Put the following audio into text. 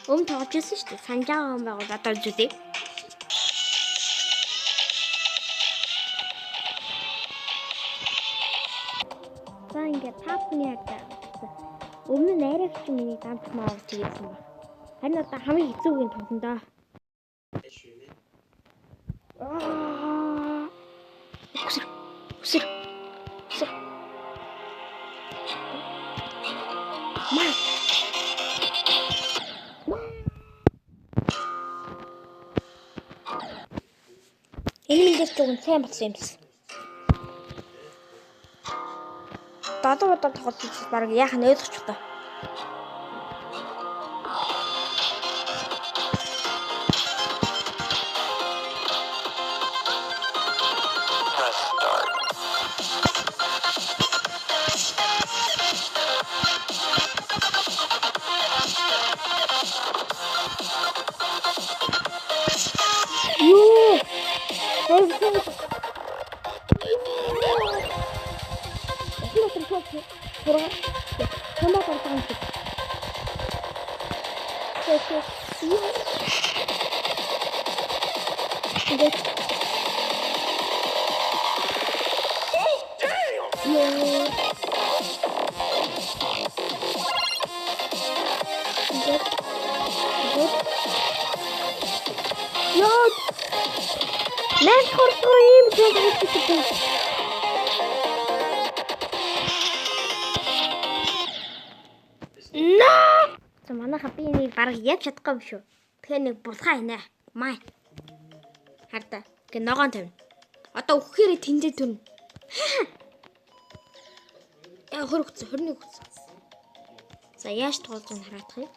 Өмнө тоглож байсан шүү дээ. Санаж байгаа юм байгаад одоо үзүүлье. За ингээд та бүхний хавьд өмнө нь арайч миний ганц маа хийсэн баг. Харин одоо хамгийн хэцүүг нь тоглоно доо. Аа. Үсэр. Үсэр. Үсэр. Маа. Энэ минь дээр ч уг нь сайн болсон юмсан. 7 удаа тоглож баг яах нь ойлгочих та. Press start. Юу? Тэр Яа. Найс хортой ийм зүйл хийдэг. Наа. За манайха би энийг бараг яаж чадахгүй юм шүү. Тэгэхээр нэг булхаа хийнэ. Май. Харда. Ингээ ногоон тавина. Одоо үхэхээрээ тэндээ төрнө. Яа 20 хүчсэн, 21 хүчсэн. За яаж туулж ин хараадах юм?